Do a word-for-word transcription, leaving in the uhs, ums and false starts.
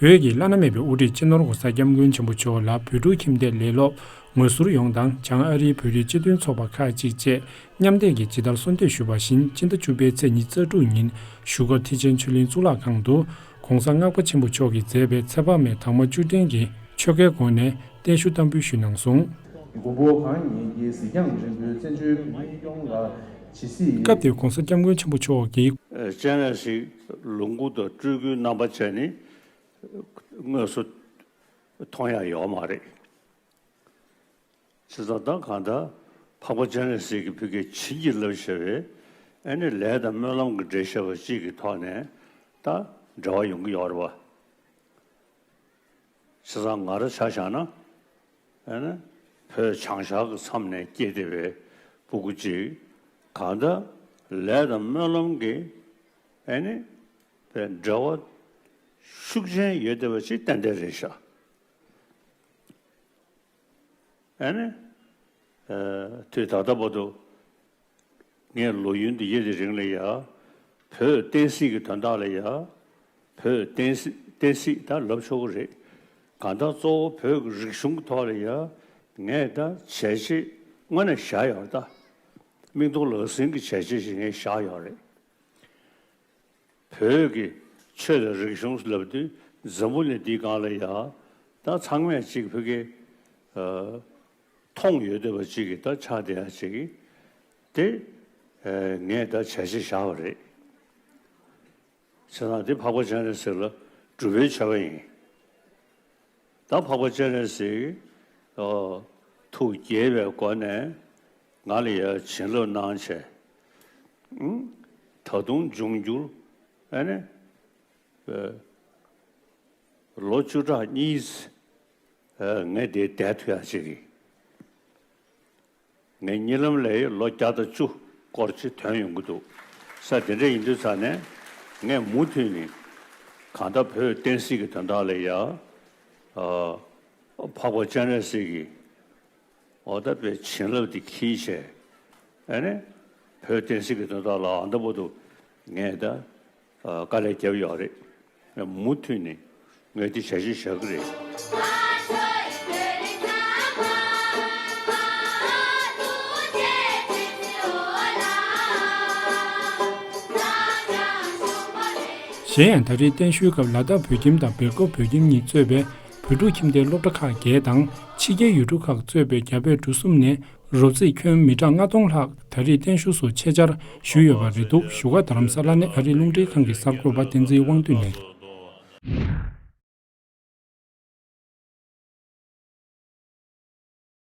བོད་ཀྱི་བླ་ན་མེད་པའི་དབུ་ཁྲིད་སྤྱི་ནོར་༸གོང་ས་༸སྐྱབས་མགོན་ཆེན་པོ་མཆོག་ལ་བོད་ཕྲུག་ཁྱིམ་སྡེ་ལས་སློབ་ངོ་ཟུར་ཡོངས་དང་། བྱང་ཨ་རིའི་བོད་རིགས་སྤྱི་མཐུན་ཚོགས་པ་ཁག་ཅིག་བཅས་མཉམ་འདེགས་ཀྱིས་ཇི་ལྟར་གསོལ་འདེབས་ཞུས་པ་བཞིན། སྤྱི་ཟླ་བཅུ་པའི་ཚེས་ཉི་ཤུ་རྩ་དྲུག་ཉིན་བཞུགས་སྒར་ཐེག་ཆེན་ཆོས་གླིང་གཙུག་ལག་ཁང་དུ་༸གོང་ས་ལྔ་པ་ཆེན་པོ་མཆོག་གིས་མཛད་པའི་ཚེ་དཔག་མེད་དྭངས་མ་བཅུ་བདུན་གྱི་ཆོ་གའི་སྒོ་ནས་བརྟན་བཞུགས་བསྟར་འབུལ་ཞུས་གནང་སོང་། མགོན་པོ་གང་ཉིད་ཀྱི་གཟིགས་རྒྱང་རིང་པོའི་བཙན་བྱོལ་བོད་མིའི་ཡོངས་ལ་ཇི་སྲིད། སྐབས་དེར་༸གོང་ས་༸སྐྱབས་མགོན་ཆེན་པོ་མཆོག་གིས། སྤྱན་རས་གཟིགས་ལུང་ཁུག་དང་སྤྲུལ་སྐུའི་རྣམ་པ་བཅས་ནི་དངོས་སུ་མཐོང་ཡ་ཡོད་མ་རེད། བྱས་ཙང་ད་གང་ལྟར་འཕགས་པ་སྤྱན་རས་གཟིགས་ཀྱིས་བོད་ཀྱི་བྱིན་གྱིས་བརླབས་བྱས་པའི་ཨ་ནི་ལས་དང་སྨོན་ལམ་གྱི་འབྲེལ་བཤད་པ་གཅིག་གི་ཐོག་ནས་ད་འབྲེལ་བ་ཡོང་གི་ཡོད་རེད་བ། བྱས་ཙང་ང་རང་ཆ་བཞག་ན། ཨ་ནི་བོད་བྱང་ཤར་གྱི་མཚམས་ནས་སྐྱེས་བསྡད་པའི་སྤུ་གུ་གཅིག་གང་ལྟར་ལས་དང་སྨོན་ལམ་གྱི་ཨ་ནི་པའི་འབྲེལ་བ་ཤུགས་ཆེན་ཡོད་བསྡད་པ་ཅིག་ཏན་ཏན་རེད་ཤག་ཨ་ནི། ཨ། དུས་ད་ལྟ་བར་དུ་ངའི་ལོ་ཡུན་འདི་ཡི་དེ་རིང་ལ་ཡ། བོད་བསྟན་སྲིད་ཀྱི་དོན་དག་ལ་ཡ། བོད་བསྟན་སྲིད་བསྟན་སྲིད་ད་ལབ་ཆོག་གི་རེད། གང་ལྟར་གཙོ་བོ་བོད་ཀྱི་རིག་གཞུང་གི་ཐོག་ལ་ཡ། ངས་ད་བྱས་རྗེས་དངོས་གནས་བཞག་ཡོད་རེད་ད། མིག་མཐོང་ལག་ཟིན་གྱི་བྱས་རྗེས་ཤིག་ངས་བཞག་ཡོད་རེད། བོད་ཀྱི་ཆོས་དང་རིག་གཞུང་ལབ་དུས་འཛམ་བུ་གླིང་འདིའི་སྒང་ལ་ཡ། ད་ཚང་མས་ཅིག་བོད་ཀྱི། ཨ། མཐོང་ཡོད་བསྡད་པ་ཅིག་གི་ད་ཆགས་བསྡད་ཡ་ཅིག་གི། དེ། ཨ། ངས་ད་བྱས་རྗེས་བཞག་པ་རེད། བྱས་ཙང་དེ་འཕགས་པ་སྤྱན་རས་གཟིགས་ལ་སྒྲུབ་པའི་མཆོད་པ་ཡིན། ད་འཕགས་པ་སྤྱན་རས་གཟིགས། ཨ། ཐུགས་དགྱེས་པའི་སྒོ་ནས་ང་ལ་ཡ་བྱིན་རླབས་གནང་བྱས། ཨང་། ད་དུང་འབྱུང་འགྱུར་ཨ་ནི། ཨ། ལོ་བཅུ་ཕྲག་གཉིས། ཨ། ངས་དེ་བསྡད་ཐུབ་ཡ་ཅིག་གི། ངའི་གཉིད་ལམ་ལ་ལོ་བརྒྱ་དང་བཅུ་སྐོར་ཅིག་ཐོན་ཡོང་གི་འདུག་ས། དེ་འདྲ་ཡིན་དུས་ཙང་ནས་ངས་མུ་མཐུད་ནས་གང་ལྟར་བོད་བསྟན་སྲིད་ཀྱི་དོན་དག་ལ་ཡ། ཨ། འཕགས་པ་སྤྱན་རས་གཟིགས་ཀྱི་འོ་ད་པའི་བྱིན་རླབས་དེ་འཁྱེར་བྱས། ཨ་ནི་བོད་བསྟན་སྲིད་ཀྱི་དོན་དག་ལ་ཨ་འདྲ་པོ་འདུག་ངས་ད། ཨ། དཀའ་ལས་བརྒྱབ་ཡོད་རེད། མུ་མཐུད་ནས་ངས་འདི་བྱ་གཞི་བཞག་གི་རེད། གཞན་ཡང་ད་རེས་བརྟན་བཞུགས་སྐབས་ལ་དྭགས་བོད་ཁྱིམ་དང་སྦེལ་ཀོབ་བོད་ཁྱིམ་གཉིས་གཙོས་པའི་བོད་ཕྲུག་ཁྱིམ་སྡེའི་སློབ་གྲྭ་ཁག་བརྒྱད་དང་ཕྱི་རྒྱལ་ཡུལ་གྲུ་ཁག་གཙོས་པའི་རྒྱ་བལ་འབྲུག་གསུམ་ནས་རོབ་རྩིས་ཁྱོན་མི་གྲངས་ལྔ་སྟོང་ལྷག་ད་རེས་བརྟན་བཞུགས་སུ་ཆེད་བཅར་ཞུས་ཡོད་པ་རེད་འདུག་བཞུགས་སྒར་རྡ་རམ་ས་ལ་ནས་ཨ་རིའི་རླུང་འཕྲིན་ཁང་གི་གསར་འགོད་པ་བསྟན་འཛིན་དབང་འདུས་ནས།